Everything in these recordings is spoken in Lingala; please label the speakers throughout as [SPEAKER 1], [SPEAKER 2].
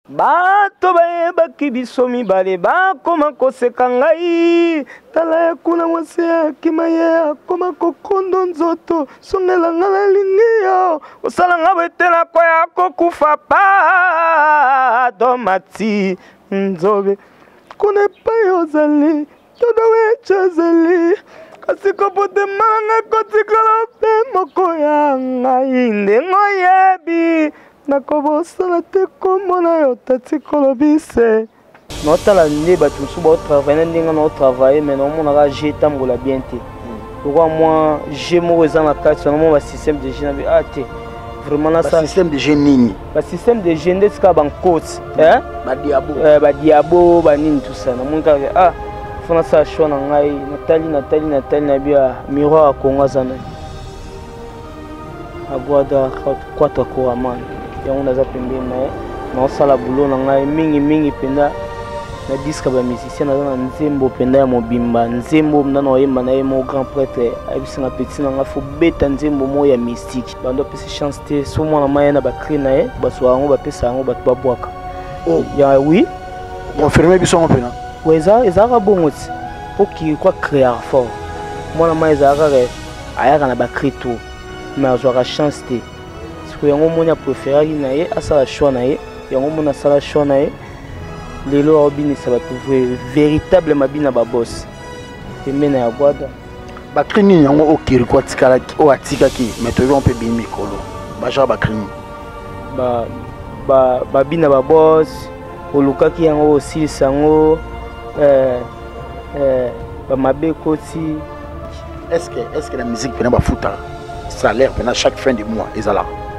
[SPEAKER 1] Bato bayebaki biso mibale bakoma koseka ngai. Tala ya kuna mwasi akima ye akoma kokondo nzoto songela nga nalingi yo osala nga boye te nakoya kokufa pardon mati nzobe kuna epai ozali Todo echazeli kasi kopotema na ngai kotikala mpe moko ya ngai ndenge oyebi nakobosana te kombo na yo tati kolobise naotala nde bato mosusu baotravaille na ndenge naotravaille mai naomonaka je etambola bien te lokola mwa je moko eza na kati wana mwa basystème de jeu na bi ah te vraiment na
[SPEAKER 2] système de jeu nini
[SPEAKER 1] basystème de jeu nde tika bankoti
[SPEAKER 2] badiabo
[SPEAKER 1] badiabo banini tout ça namoni kaka ah fo nasala choix na ngai natali natali natali na bi ah miroir ya congo aza nani agwada kwata koraman yango naza pembeni na ye naosala boulot na ngai mingi mingi mpenza na disque ya bamusicien naza na nzembo mpenza ya mobimba nzembo mpenza na oyemba na ye mo grand prêtre ayebisi nga petit na nga fo beta nzembo moko ya mystique bando apesi chance te so mwana mai ye na bacri na ye bazwa yango bapesa yango bato babwaka
[SPEAKER 2] oh.
[SPEAKER 1] ya oui
[SPEAKER 2] confirme biso yango mpena
[SPEAKER 1] we eza ezalaka bongo ti mpo kirikwa créar fort mwana mai ezalaka kaka ayaka na bacri tour mais azwaka chance te sikoyo yango omoni apréféraki na ye asala choix na ye yango omoni asala choix na ye lelo aobinisa bato véritable mabina babos pembeni ya gwada
[SPEAKER 2] bakri nini yango oyo kiriko atikalaki oyo atikaki mais toyebi yango mpe bimi mikolo bagenre bakri nini
[SPEAKER 1] babina babos olukaki yango osilisa yango eh, eh, bamabe ekoti
[SPEAKER 2] est ce que est ce que la musique mpena bafutaka salaire mpena chaque fin du mois ezalaka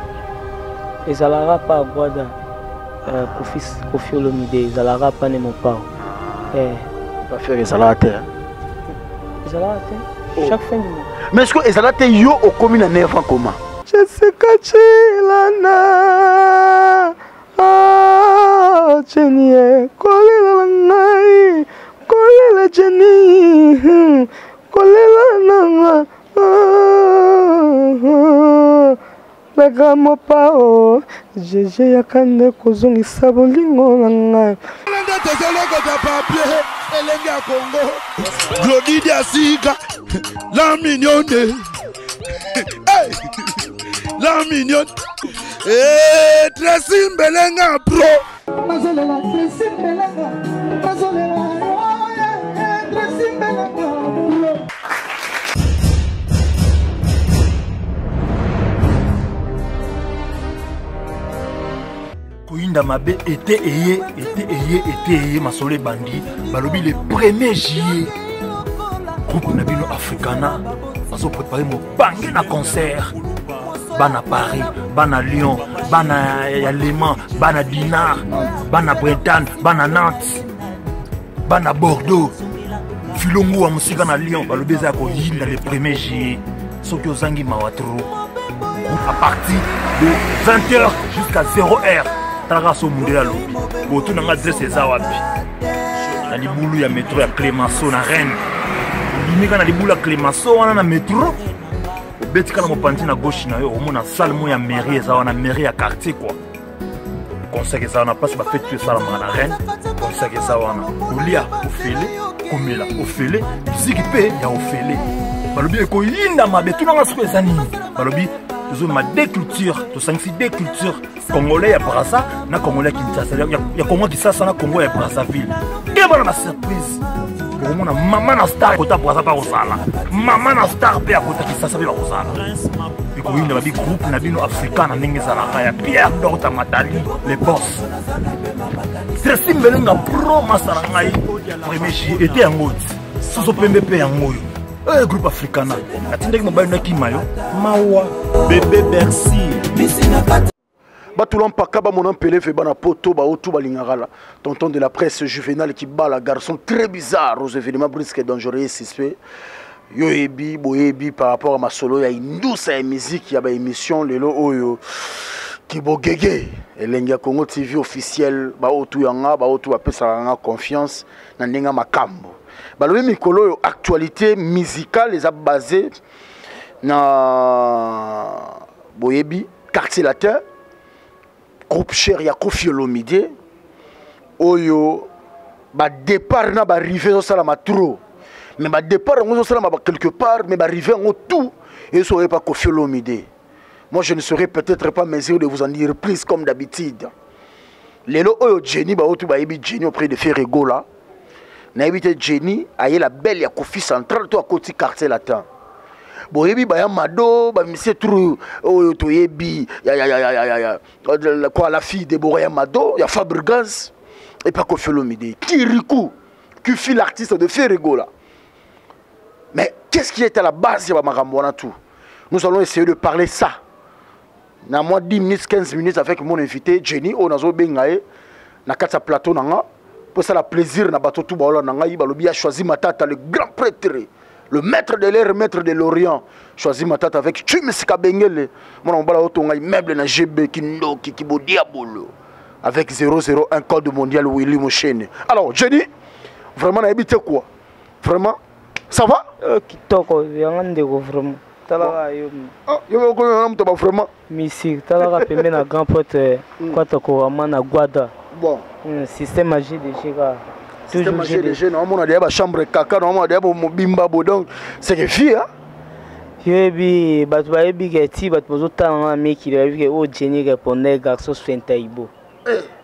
[SPEAKER 1] ezalaka pa agwada euh, kofi kofi olomide ezalaka pa ne mopao
[SPEAKER 2] eh. bafere ezalaka te
[SPEAKER 1] ezalaka te oh. chaque fin du mois
[SPEAKER 2] mais ce que ezalaka te yo okomi na 9 ans comment
[SPEAKER 1] jessica chilana ah, Jenny eh, kolela na ngai kolela Jenny hmm, kolela na nga ah, ah, laka mopao jeje yaka nde kozongisa bolingo na ngai
[SPEAKER 3] nde tozolokota papier elenge ya kongo glodi diasika la mignonne hey! la mignonne hey, Tracy Mbelenga bro
[SPEAKER 4] nazolela Tracy Mbelenga nazolela oh, yeah, Tracy Mbelenga bro
[SPEAKER 5] Koyinda mabe ete eye ete eye ete eye masolo ebandi balobi le 1er juillet groupe na bino africana bazoprépare mobange na concert bana paris bana lyon bana ya leman bana dinard bana bretagne bana nantes bana bordeaux filongo wa mosika na lyon balobi eza ya koyinda le 1er juillet soki ozangi mawa trop à partir de 20h jusqu'à 0h talaka so mundele alobi botuna nga adresse eza wapi na libulu ya metro ya clémenceau na reine obimika na libulu ya clémenceau wana na metro obetika na mopanzi na gauche na yo omona salle mo ya mairie eza wana mairie ya quartier quoi concert eza wana place bafeti esalamaka na reine concert eza wana kolia ofele komela ofele miziki mpe ya ofele balobi ekoyinda mabe tunanga soko eza nini balobi tozomema de culture tosangisi de culture congolais ya braza na congolais ya kinshasa ya congo kisasa na congo ya brazzaville keba na basurprise okomona mama na star kota braza mpe akozala mama na star mpe akota kisasa mpe bakozala ekoyinda babi groupe na bino afrika na ndenge ezalaka ya pierre dorta matali le boss tresi mbelenga pro masa na ngai premier juillet ete yango ti soso pembe mpe yango oyo eh, groupe africana natindaki mobali nakima yo mawa bebe bercy
[SPEAKER 2] batula mpaka bamona mpelefe bana poto baotu balingaka la tonton de la presse juvenal kibala garçon très bizarre aux événements brusques et dangereux et suspect yo oyebi boyebi par rapport à masolo ya indusa ya musique ya baémission lelo oyo kibogege elengi ya congo tv officiel baotu yanga baotu bapesaka nga confiance na ndenge ya makambo balobi mikolo oyo actualité musicale eza base na boyebi quartier latin groupe cher ya koffi olomide Oyo ba départ na ba arrivée ezosalama trop. Mais ba départ yango ezosalama quelque part, mais ba arrivée yango tout ezoya pa Koffi Olomide. Moi je ne serai peut-être pas mesure de vous en dire plus comme d'habitude. Lelo oyo Jenny ba otu bayebi Jenny auprès de Ferre Gola. Nayebi te Jenny aye la belle ya Koffi Central to akoti quartier latin. Boyebi ba ya Mado ba monsieur trou oyo toyebi ya ya ya ya ya ya quoi la fille Deborah ya Mado ya Fabregas et pas Koffi Olomide. Kirikou qui fut l'artiste de Ferre Gola. Mais qu'est-ce qui est à la base ya ba makambo wana tout? Nous allons essayer de parler ça. Na moi 10 minutes, 15 minutes avec mon invité Jenny oyo nazo benga ye na kati ya plateau na nga pour ça la plaisir na bato tout baola na ngai balobi a choisi Matata le grand prêtre, le maître de l'air, maître de l'Orient. Choisi Matata avec Chimis Kabengele. Mon mobala otonga immeuble na GB Kindoki Kibo Diabolo avec 001 code mondial Willy Moshene. Alors Jenny, vraiment na habité quoi? Vraiment ça va?
[SPEAKER 1] Kitoko yanga ndeko vraiment. Talaka yo.
[SPEAKER 2] Ah, yo ko na muto ba vraiment.
[SPEAKER 1] Misi, talaka pembe na grand pote kwata ko ama na Gwada.
[SPEAKER 2] Bon.
[SPEAKER 1] Système à GDG ka.
[SPEAKER 2] Système à GDG na mona dia ba chambre kaka na mona dia bo mobimba bo donc c'est que fille hein.
[SPEAKER 1] Yebi bato bayebi ke ti bato bazotala nga mikili bayebi ke oyo Jenny répondait garçon Swentaibo.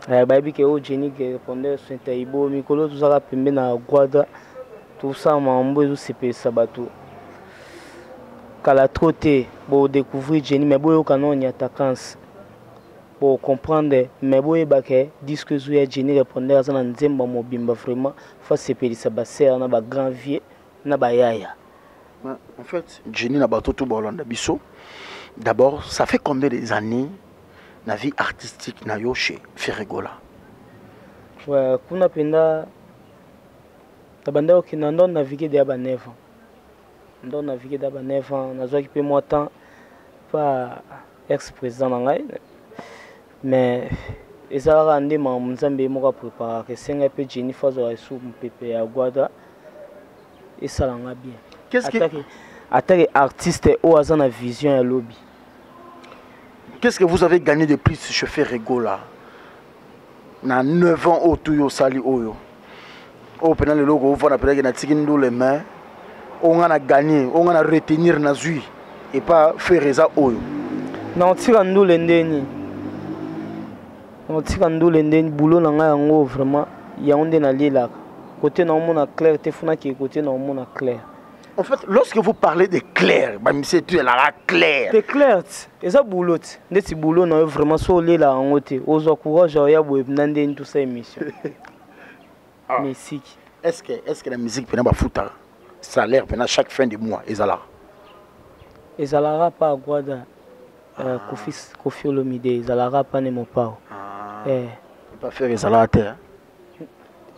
[SPEAKER 1] Bayebi ke oyo Jenny répondait Swentaibo mikolo tozalaka pembe na Gwada tosala makambo ezosepelisa bato. Kala trop te bo découvrir Jenny mais boyoka non nyatakans. Bo comprendre mais boyeba ke disque ezo ya Jenny répondait aza na nzembo mobimba vraiment fa sepelisa ba sœur na ba grand vieux na ba yaya.
[SPEAKER 2] Mais en fait Jenny na bato tout bolanda biso. D'abord, ça fait combien des années la vie artistique na yo chez Ferre Gola?
[SPEAKER 1] Ouais, kuna penda tabanda okenda ndo naviguer de ba 9 ans. Ndo naviguer de ba 9 ans, nazwaki pe moi temps pa ex-président na ngai. Mais ezalaka nde makambo Nzambe moko apreparaka, esengai pe Jenny Fazo ya sous mpepe ya Gwada esalanga bien.
[SPEAKER 2] Qu'est-ce que
[SPEAKER 1] Atake, atake artiste oyo aza na vision ya lobby.
[SPEAKER 2] Qu'est-ce que vous avez gagné de plus chez Ferre Gola? Na 9 ans oyo tuyo sali oyo. Oyo pena lelo ko vana pena ke na tiki ndule mais on a gagné, on a retenir na zui et pas faire ça oyo.
[SPEAKER 1] Na tika ndule ndeni. Na tika ndule ndeni boulot na nga yango vraiment yango nde na lielaka. Côté na omona clair te funa ki côté na omona clair.
[SPEAKER 2] En fait, lorsque vous parlez de clair, bah, monsieur, tu es là, clair.
[SPEAKER 1] C'est clair, tu. Et ça, boulot, tu. Ndeti boulot, non, vraiment, so, lela, en haut, tu. Ozo courage, ya, boye, nande, tout ça, émission.
[SPEAKER 2] Ah.
[SPEAKER 1] Mais si.
[SPEAKER 2] Est-ce que la musique, pendant, bah, fouta, salaire, pendant chaque fin de mois, et ça là?
[SPEAKER 1] Et ça là, pas, Guada. Koffi Olomide, et ça là, pas, ne mopao.
[SPEAKER 2] Ah.
[SPEAKER 1] Eh.
[SPEAKER 2] Pas faire, et ça là, terre.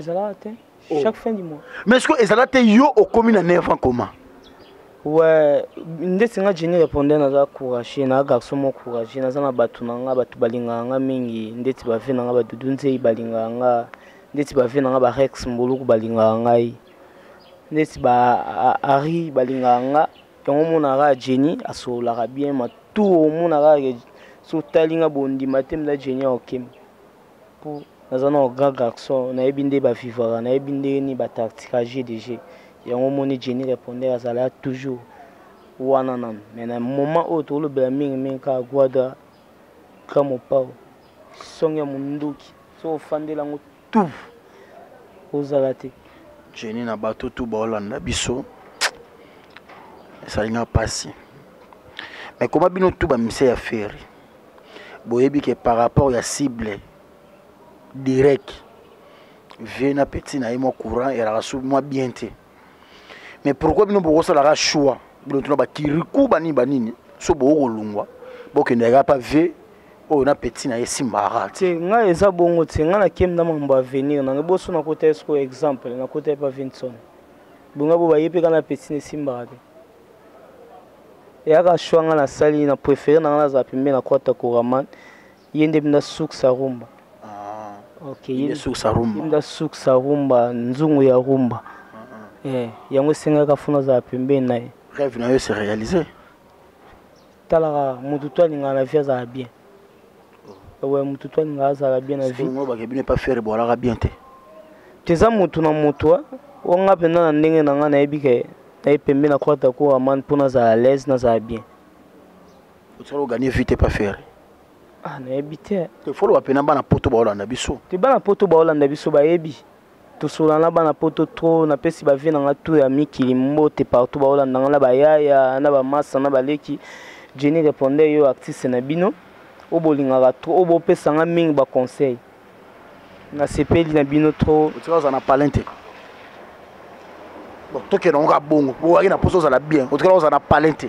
[SPEAKER 1] Et ça là, terre.
[SPEAKER 2] Oh.
[SPEAKER 1] Chaque fin du mois.
[SPEAKER 2] Mais est-ce que ezala te yo okomi na 9 ans comment?
[SPEAKER 1] Ouais, ndeti nga Jenny répondait naza courageux, na garçon mo courageux, naza na batu na nga batu balinga nga mingi, ndeti ba ve na nga ba Dudu Nzei balinga nga, ndeti ba ve na nga ba Rex Mbuluku balinga ngai. Ndeti ba Harry balinga nga, yango mona ra Jenny asolaka bien ma tout mona ra so talinga bondi matem da Jenny okem. Pour naza na grand garçon, nayebi nde ba vivra, nayebi nde ni ba tactique à GDG. Yango moni Jenny répondait azala toujours wana nan. Mais na moment oyo tolobela mingi mingi ka Gwada ka mopao songe munduki so ofandela ngo tout ozala te.
[SPEAKER 2] Jenny na bato tout baolanda biso esalinga pasi. Mais comment bino tout ba mise ya ferre? Boyebi ke par rapport ya cible direct vie na petit na ye mwa courant elaka su mwa bien te. Mais pourquoi bino bokosalaka choix bino tuna bakiriku banini banini so bokolungwa bokendeka pa vie oyo na petit na ye simbaka
[SPEAKER 1] te. Ngai eza bongo te, ngai nakemi na mambo ya avenir na ngai boso nakota ye sikoyo exemple nakota ye pa Vinson bonga bo baye mpe kaka na petit na esimbaka te. Eyaka choix ngai nasali na préféré na ngai nazala pembeni na kwata Koraman ye nde mna source ya rumba.
[SPEAKER 2] Ah.
[SPEAKER 1] Ok,
[SPEAKER 2] Ye
[SPEAKER 1] ye
[SPEAKER 2] nde source ya rumba.
[SPEAKER 1] Ye nde source ya rumba, nzungu ya rumba.
[SPEAKER 2] Ah.
[SPEAKER 1] Yango esengaka funa azala pembeni na ye.
[SPEAKER 2] Rêve na yo se réaliser.
[SPEAKER 1] Talaka motu to alingaka na vie azala bien. Ouais, motu to alingaka azala bien na vie.
[SPEAKER 2] Bake bino epa Ferre boalaka bien te.
[SPEAKER 1] Teza motu na motu o nga mpenza na ndenge na nga nayebi ke naye pembe na croata ko amane mpo nazala à l'aise, nazala bien.
[SPEAKER 2] Otikala oganye vie te pa Ferre?
[SPEAKER 1] Ah, nayebi te.
[SPEAKER 2] Te foloba mpena bana poto baolanda biso.
[SPEAKER 1] Te, bana poto baolanda biso bayebi tosola na bana poto trop. Napesi bavie na nga tu ya mikili mbote partout baolanda nga, na bayaya, na bamasa, na baleki. Jenny répondait yo artiste na bino oyo bolingaka trop, oyo bopesa nga mingi baconseil, nasepeli na bino trop.
[SPEAKER 2] Otikala ozala na palin te? Bon, tokende yango kaka bongo po oyaki na mposa ozala bien. Otikala ozala na palin te?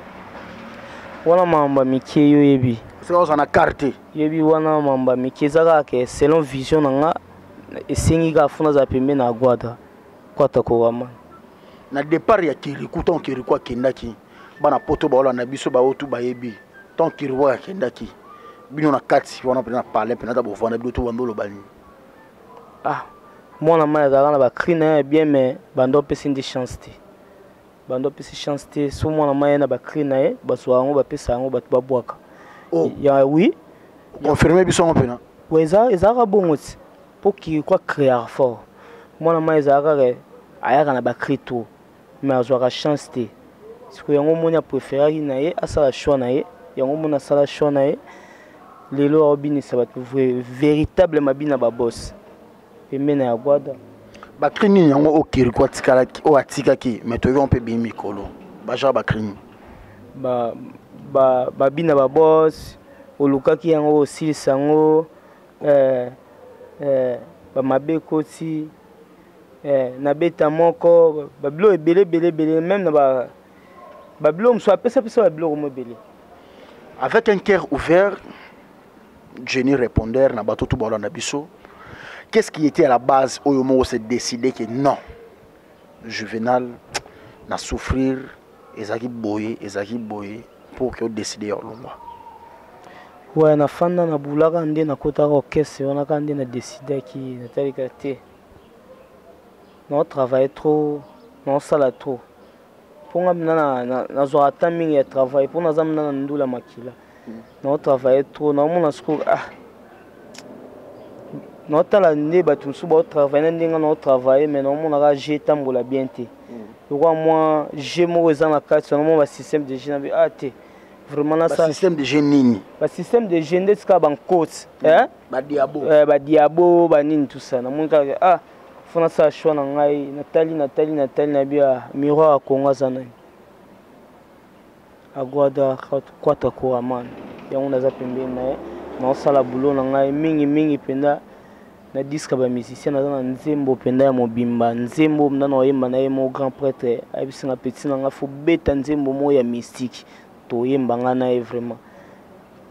[SPEAKER 1] Wana makambo ya mike, yo oyebi.
[SPEAKER 2] Otikala ozala na car te?
[SPEAKER 1] Yebi wana makambo ya mike eza kaka ke selon vision na nga, esengi kaka fo nazala pembe na Agwada Kwata Korama.
[SPEAKER 2] Na départ ya Kiriku, ntango Kiriku akendaki, bana poto baolanda biso baotu bayebi, ntango Kiriku akendaki, bino na kati wana mpena na palin mpena ata bovanda bino to bando oloba nini?
[SPEAKER 1] Ah, mwana mai azalaka na bacri na ye ya bien, mais bando apesi nde chance te, bando apesi chance te. So mwana mai ye na bacri na ye, bazwa yango, bapesa yango bato babwaka.
[SPEAKER 2] Oh.
[SPEAKER 1] Ya oui.
[SPEAKER 2] Confirme biso yango mpena.
[SPEAKER 1] Ouais, eza ezalaka bongo ti mpo Kiriku acréaka fort. Mwana mai ezalaka kaka ayaka na bacri trop, mais azwaka chance te. Sikoyo yango omoni apréféraki na ye asala choix na ye. Yango omoni asala choix na ye, lelo aobinisa bato véritable mabina, babos pembeni ya Gwada.
[SPEAKER 2] Bacri nini yango oyo Kiriku atikalaki, oyo atikaki, mais toyoki yango mpe bimi mikolo? Bagenre bacri nini?
[SPEAKER 1] Babina babos olukaki yango, osilisa yango, bamabe ekoti, nabeta moko, babiloko ebele ebele ebele, même na babiloko mosusu apesapesa, babiloko mo ebele.
[SPEAKER 2] Avec un cœur ouvert, Jenny répondeur na bato tout balanda biso, qu'est-ce qui était à la base oyo moko s'est décidé que non, Juvenal na souffrir, ezalaki boye, ezalaki boye, pour que odécide ya olongwa?
[SPEAKER 1] Ouais, nafanda na bulaka nde nakotaka orchestre wana kaka nde na décidaki. Natalika te, naotravaille trop, naosala trop, mpo nga mna nazwaka temps mingi ya travail, mpo naza mna na ndula makila. Naotravaille trop, naomona sikoyo, ah, naotala nde bato mosusu baotravaille na ndenge naotravaille, mais naomona kaka jeu etambola bien te. Lokwa mwa jeu moko eza na kati wana, mwa basystème de jeu na bi, ah te, vraiment
[SPEAKER 2] nasa système de jeu nini?
[SPEAKER 1] Basystème de jeu nde tika bankoti.
[SPEAKER 2] Badiabo.
[SPEAKER 1] Badiabo, banini, tout ça. Namoni kaka, ah, fo nasala choix na ngai. Natali, natali, natali na bi, ah, miroir ya Congo aza nani? Agwada Kwata Koraman. Yango naza pembeni na ye, naosala boulot na ngai mingimingi mpenza na disque ya bamusicien. Naza na nzembo mpenza ya mobimba, nzembo mpenza na oyemba na ye mo grand prêtre ayebisinga: petit na nga, fo beta nzembo moko ya mystique, toyemba nga na ye. Vraiment,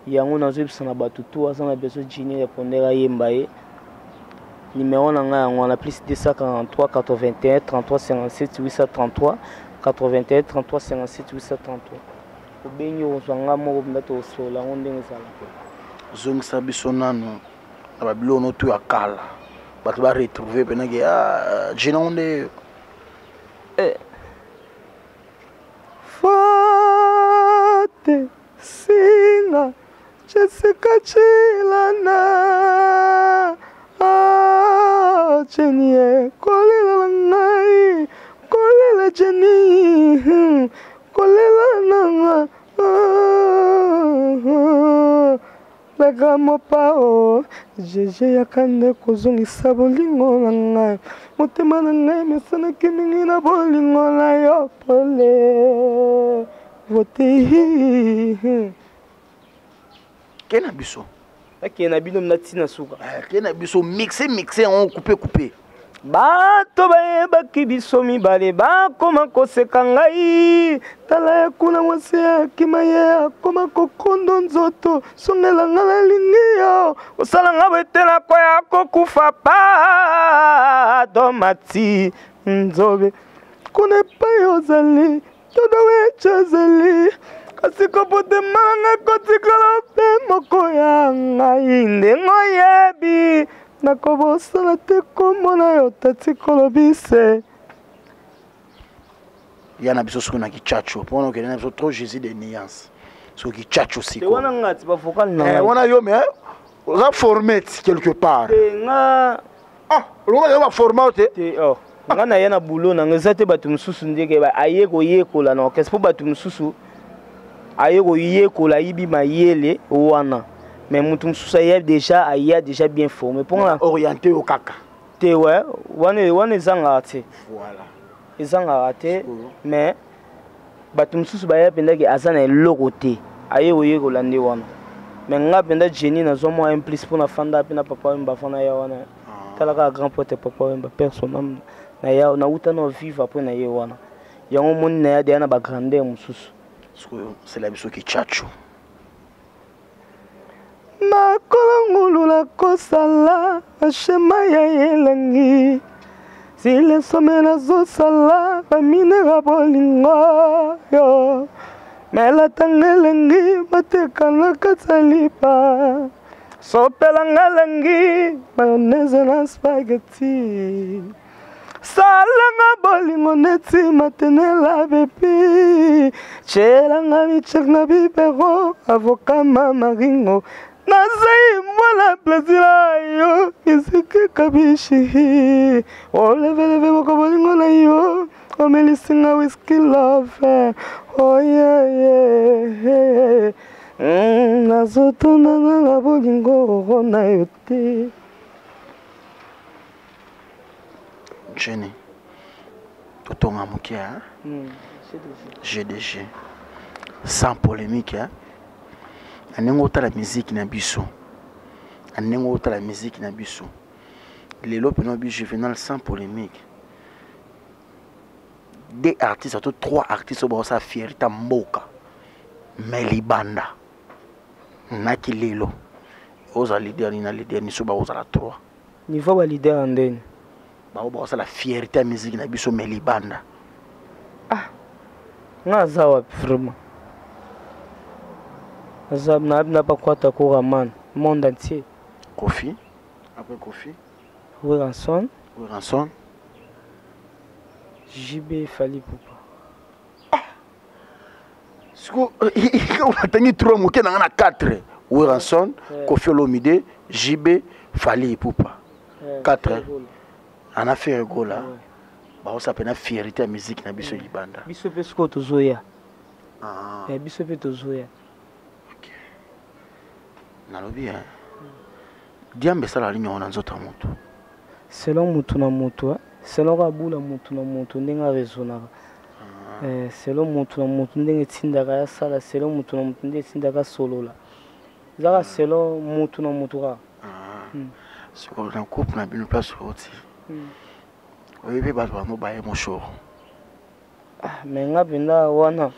[SPEAKER 1] yango nazoyebisa na bato to aza na besoin Jini répondeur ayemba ye, numéro na ngai yango wana: plus 243 81 33 57 833, 81 33 57 833. Obengi, okozwa nga moko mpenza, tokosola yango ndenge ezalaka.
[SPEAKER 2] Zongisa biso nanu na babiloko no tu ya kala, bato baretrouve mpenake, ah, jina ngo nde.
[SPEAKER 1] Eh. Fate singa Jessica Chilana, ah, Jenny, kolela na ngai, kolela Jenny, kolela na nga, ah, laka mopao jeje, yaka nde kozongisa bolingo na ngai. Motema na ngai mesanaki mingi na bolingo na yo, pole vote.
[SPEAKER 2] Ke na biso.
[SPEAKER 1] Akende na bino na ntina suka.
[SPEAKER 2] Ke na biso, mixe mixe yango, coupe coupe.
[SPEAKER 1] Bato bayebaki biso mibale bakoma koseka ngai. Tala ya kuna, mwasi akima ye, akoma kokondo nzoto. Songela nga, nalingi yo, osala nga boye te, nakoya kokufa. Pardon mati nzobe, kuna epai ozali todo wechezeli, kasi kopotema nanga kotikala mpe moko ya ngai. Ndenge oyebi, nakobosana te komona yo, tati kolobise.
[SPEAKER 2] Ya na biso soki na kichacho mpona okende na biso trop, Jésus de nuance, soki kichacho.
[SPEAKER 1] Sikoyo wana ngati bavocal na
[SPEAKER 2] wana yo, mais Oza formé quelque part.
[SPEAKER 1] Te nga.
[SPEAKER 2] Ah, olobaka ba forma te.
[SPEAKER 1] Te oh. Nga na ye na boulot na nga eza te bato mosusu ndenge aye koyekola na orchestre mpo bato mosusu aye koyekola ayibi mayele wana mais moto mosusu aya déjà aya déjà bien formé mpo nga
[SPEAKER 2] orienté yo kaka
[SPEAKER 1] te we wana wana ezangaka te
[SPEAKER 2] voilà
[SPEAKER 1] ezangaka te mais bato mosusu baya mpenza ke aza na eloko te aye koyekola nde wana mais nga mpenza jenny nazwa mwa un plus mpo nafanda mpe na papa wemba afanda ya wana ah. tala kaka grand pote papa wemba père son ame na ya nauta na viva mpo na ye wana yango omoni na ya deya na bagrandeur mosusu
[SPEAKER 2] sikoyo sela biso kichacho
[SPEAKER 1] Makolo ngulu nakosala bashema ya elengi silesome nazosala baminera bolingo yo melatanga elengi bateka na kati ya lipa sopelanga elengi mayonnaise na spaghetti Salanga bolingo neti matenela bebi tyelanga michek na bibero avoka mama ringo nazai mwana plaisir yo miziki kabishi oleveleve moko bolingo na yo omelisinga whisky love oyeye oh, mm, nazotuna nanga bolingo na yo te
[SPEAKER 2] Jenny totonga moke hein? Mm, GDG sans polémique hein? Na ndenge otala miziki na biso na ndenge otala miziki na biso lelo mpena obi juvenal sans polémique deux artistes to trois artistes oyo baosala fierté ya mboka mais libanda naki lelo ozala leader nini na leader nini so bakozala trois
[SPEAKER 1] Niveau ba leader ya ndeni.
[SPEAKER 2] Bango bakosala fierté ya musique na biso mais libanda.
[SPEAKER 1] Ah. Nga aza wapi vraiment? Aza na na bakwata ko Raman monde entier.
[SPEAKER 2] Kofi. Après Kofi.
[SPEAKER 1] Werrason.
[SPEAKER 2] Werrason.
[SPEAKER 1] JB Fally Ipupa.
[SPEAKER 2] Ah. Siko atangi 3 moke na nga na 4. Werrason, Koffi Olomide, JB, Fally Ipupa. 4. Ana Ferre Gola. Baosa pena fierté ya musique na biso libanda.
[SPEAKER 1] Biso pe siko tozoya. Ah. Eh, biso pe tozoya.
[SPEAKER 2] OK. Nalobi hein. Diambe sala linyo na nzoto ya moto.
[SPEAKER 1] Selon mutu na mutu, selon ka bula mutu na mutu ndenge a raisonnaka. Ah. Eh, selon mutu na mutu ndenge etindaka ya sala, selon mutu na mutu ndenge etindaka solola. Ezaka ah. selon mutu na mutu kaka.
[SPEAKER 2] Ah. Hmm. Sikoyo na couple na bino place oti. Hmm. Oyebi bato bango baye moshoro.
[SPEAKER 1] Ah, mais nga mpenza wana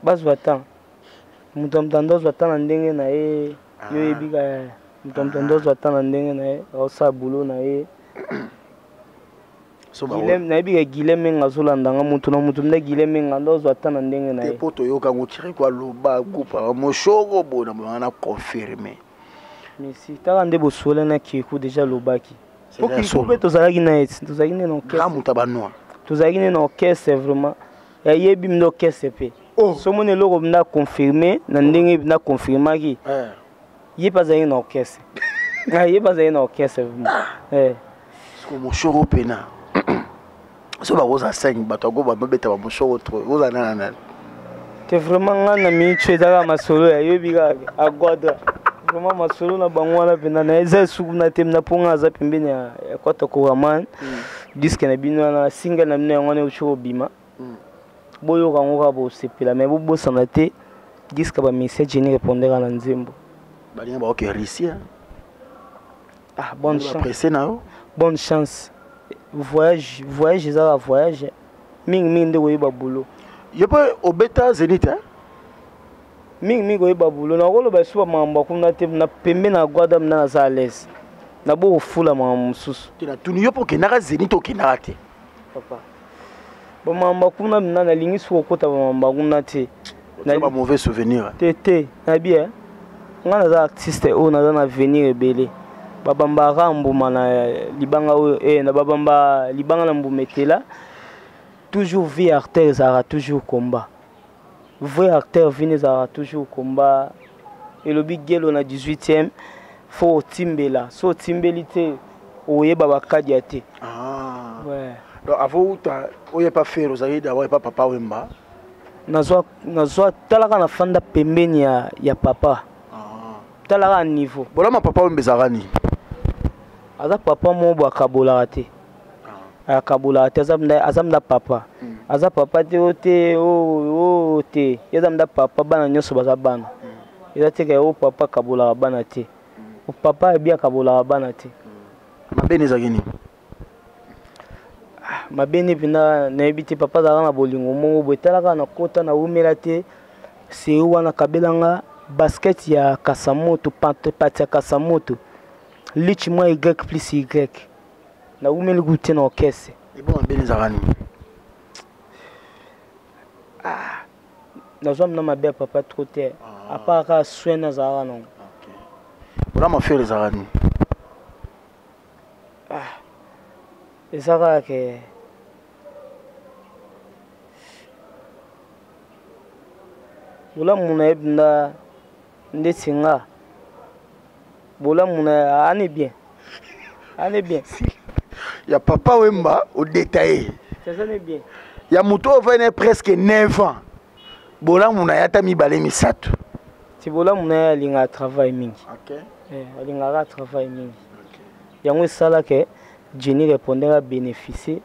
[SPEAKER 1] bazwa temps. Moto ya moto ando azwa temps na ndenge na ye. Yo oyebi kaka moto ya moto ando azwa temps na ndenge na ye, aosala boulot na ye. Nayebi ka Guilhem Menga azolanda nga moto na moto nde Guilhem Menga ndo azwa temps na ndenge na ye.
[SPEAKER 2] Mpo toyoka ngo Kirikou aloba groupe moshoro boye na boye na confirme.
[SPEAKER 1] Mais si tala nde bosola na Kirikou déjà alobaki. Po Kirikou mpe tozalaki na ye tozalaki nde na orchestre.
[SPEAKER 2] Moto ya banoa.
[SPEAKER 1] Tozalaki nde na orchestre vraiment. Ayebi nde orchestre mpe.
[SPEAKER 2] Oh.
[SPEAKER 1] Somoni eloko na confirme na ndenge na confirmaki.
[SPEAKER 2] Eh.
[SPEAKER 1] Ye mpe azalaki na orchestre. Ah, ye mpe azalaki na orchestre vraiment.
[SPEAKER 2] Ah.
[SPEAKER 1] Eh.
[SPEAKER 2] Siko moshoro pena. So bakozala 5 bato yango babeta bamoshoro trop. Ozala nana nani?
[SPEAKER 1] Te vraiment nga na minute ezaka masolo ya yobi kaka agwadra. Vraiment masolo na bango wana mpenza na eza esuku na te na mpo nga aza pembeni ya kwata koraman. Mm. Disque na bino wana single na bino yango wana euti kobima. Mm. Boyoka yango kaka bosepela mais bobosana te disque ba musicien Jenny répondera na nzembo.
[SPEAKER 2] Balinga baoke Russie.
[SPEAKER 1] Ah, bonne chance.
[SPEAKER 2] Pressé na yo.
[SPEAKER 1] Bonne chance. Voyage, voyage ezaka voyage. Mingi mingi nde koyeba boulot.
[SPEAKER 2] Yo pe obeta Zenith hein?
[SPEAKER 1] Mingi mingi koyeba boulot. Nakoloba lisusu ba makambo ya kuna te na pembe na Guadam na naza à l'aise. Na bo kofula makambo mosusu.
[SPEAKER 2] Te na tuni yo pe okendaka Zenith okendaka te.
[SPEAKER 1] Papa. Ba makambo ya kuna na nalingi soki kokota ba makambo ya kuna te.
[SPEAKER 2] Na ba mauvais souvenir.
[SPEAKER 1] Te te, na bien. Nga naza artiste oyo naza na avenir ebele. Babambaka mbuma na libanga oyo eh na babamba libanga na mbuma etela. Toujours vie artère ezalaka toujours combat. Vrai acteur vie ezalaka toujours combat. Elobi Gelo na 18e. Fo otimbela, so otimbeli te oyeba bakadia te.
[SPEAKER 2] Ah.
[SPEAKER 1] Ouais.
[SPEAKER 2] Donc avant outa oyepa Ferre, ozalaki d'abord epa Papa Wemba.
[SPEAKER 1] Nazwa nazwa talaka na fanda pembeni ya, ya papa.
[SPEAKER 2] Ah.
[SPEAKER 1] Talaka niveau.
[SPEAKER 2] Bolama Papa Wemba ezalaka nini?
[SPEAKER 1] Aza papa moko boye akabolaka te. Akabolaka te, aza mda, aza mda papa. Aza papa te o te o o te. Ye aza mda papa, bana nyonso baza bana. Eza te ke o papa akabolaka bana te. Papa ayebi akabolaka bana te.
[SPEAKER 2] Mabe nde ezalaki nini?
[SPEAKER 1] Ah, mabe nde mpenza nayebi te. Papa azalaka na bolingo moko boye, talaka na kota na wumela te. Seri wana akabela nga basket ya Kasamoto, pati ya Kasamoto. Lich mwa Y plus Y. Na wumeli kutu te na orchestre.
[SPEAKER 2] Ebo mabe nde ezalaka nini?
[SPEAKER 1] Ah, nazwa mna mabe ya papa trop te. Ah. À part kaka soin nazalaka nango.
[SPEAKER 2] Okay. Bolama Ferre ezalaka nini?
[SPEAKER 1] Ah, eza kaka ke bolamu na ye mpenza ndeti nga bolamu na ane bien, ane bien
[SPEAKER 2] ya Papa Wemba odetaye
[SPEAKER 1] eza bien
[SPEAKER 2] ya moto oyo ovandi presque 9 ans, bolamu na ye ata mibale misato.
[SPEAKER 1] Ti bolamu na ye alingaka travail mingi.
[SPEAKER 2] Okay.
[SPEAKER 1] Eh, alingaka travail mingi. Okay. Yango esalaka Jenny répondait a bénéficier,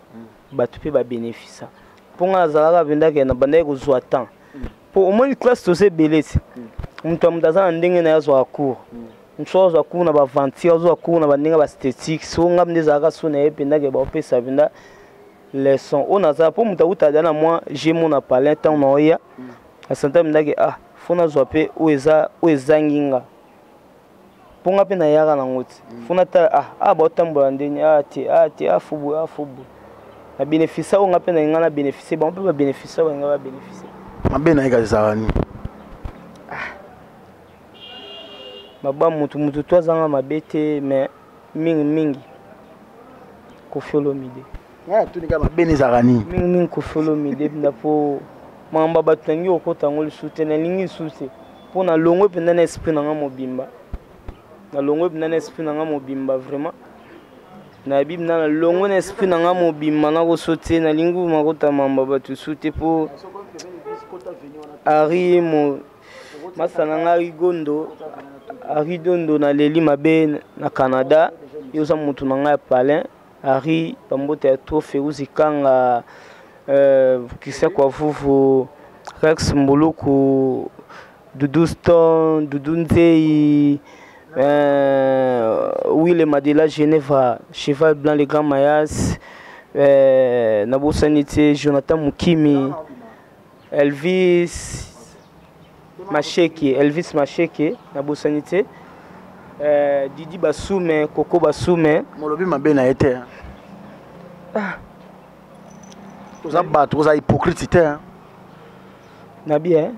[SPEAKER 1] bato mpe babénéficia. Mpo nga nazalaka mpenza ke na bandaki kozwa temps. Mpo omoni classe toza ebele ti. Moto ya moto aza na ndenge na ye azwaka cours. Mosusu azwa cours na baventure, azwa cours na bandenge ya baesthétique. So nga nde ezalaka so na ye mpenza ke baopesa mpenza leçon. Oyo nazala mpo moto awuta aza na mwa gemo na palin ntango na oya. Asanta mpenza ke ah, fo nazwa mpe oyo eza oyo ezangi nga. Mpo nga mpe nayaka nango ti. Fo natala ah, ah baotambola ndeni, ah te, ah te, ah fubu, ah fubu. Na bénéfice oyo nga mpe nalinga na bénéfice, bango mpe babénéfice oyo balinga babénéfice.
[SPEAKER 2] Mabe na ye kaka ezalaka nini?
[SPEAKER 1] Ah. Maba mutu mutu to azanga mabe te, mais mingi mingi Koffi Olomide.
[SPEAKER 2] Nga natuni kaka mabe na ezalaka nini?
[SPEAKER 1] Mingi mingi Koffi Olomide mpenza, mpo makambo ya bato nalingi kokota yango lisusu te, nalingi lisusu te. Mpo nalongwe mpenza na esprit na nga mobimba. Nalongwe mpenza na esprit na nga mobimba vraiment. Nayebi mpenza nalongwe na esprit na nga mobimba, nakoso te, nalingi makota makambo ya bato lisusu te. Mpo Ari mo masa na nga Rigondo, Ari Dondo naleli mabe na Canada, yo oza motu na ngai ya palin. Ari bambote ya trop, Feruzi Kanga, Christian Kwavuvu, Rex Mbuluku, Doudou Stone, Doudou Nzei, Will Madela Geneva, Cheval Blanc le Grand Mayas, nabosani te Jonathan Mukimi, Elvis Masheke, Elvis Masheke, nabosani te Didi Basume, Coco Basume.
[SPEAKER 2] Molobi mabe na ye te.
[SPEAKER 1] Ah.
[SPEAKER 2] Toza bato, toza hypocrite te.
[SPEAKER 1] Nabi eh.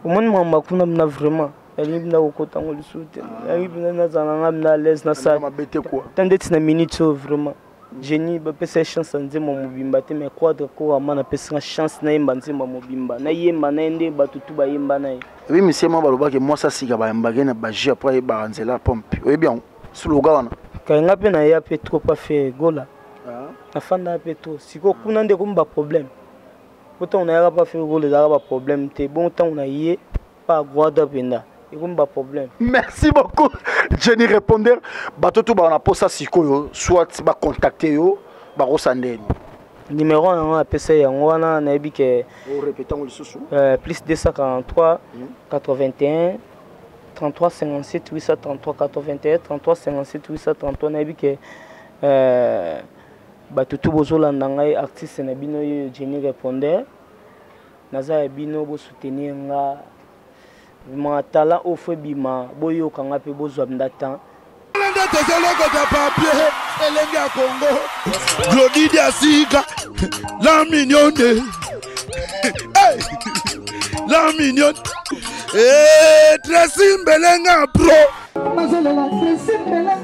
[SPEAKER 1] Omoni makambo kuna mna vraiment. Nalingi mpenza kokota yango lisusu te. Nalingi mpenza nazala na nga mna à l'aise na sala.
[SPEAKER 2] Mabe te quoi.
[SPEAKER 1] Tant ndeti na minute oyo vraiment. Jenny bapesa ye chance ya nzembo mobimba te, mais Quadra Korama napesi nga chance nayemba nzembo mobimba. Nayemba na ye nde bato tu bayemba na ye.
[SPEAKER 2] Oyebi misie moko balobaki mwasi asika bayambaki ye na baji après ayebaka nzela pompe. Oyebi yango? Slogan wana.
[SPEAKER 1] Kay nga mpe naya mpe trop pa Ferre Gola. Nafandaka mpe trop. Sikoyo kuna nde ekomi ba problème. Po ntango nayaka pa Ferre Gola ezalaka ba problème te. Bongo ntango na ye pa Guada mpenza ekomi ba problème.
[SPEAKER 2] Merci beaucoup Jenny Répondeur. Bato tout ba na posa sikoyo soit ba contacter yo ba kosandeni.
[SPEAKER 1] Numéro yango apesa yango wana nayebi ke
[SPEAKER 2] o répétant lisusu.
[SPEAKER 1] Plus 243 81 33 57 833 81 33 57 833 nayebi ke bato tu bozolanda ngai artiste na bino oyo Jenny Répondeur. Naza ya bino, bo soutenir nga. Vraiment talent oyo faut ebima, boyoka nga pe bozwa nda temps.
[SPEAKER 3] Nde tozolokota papier elenge ya Congo. Glody Diasika, la mignonne. Hey! La mignonne. Hey, Tracy Mbelenga pro.
[SPEAKER 4] Nazolela Tracy Mbelenga.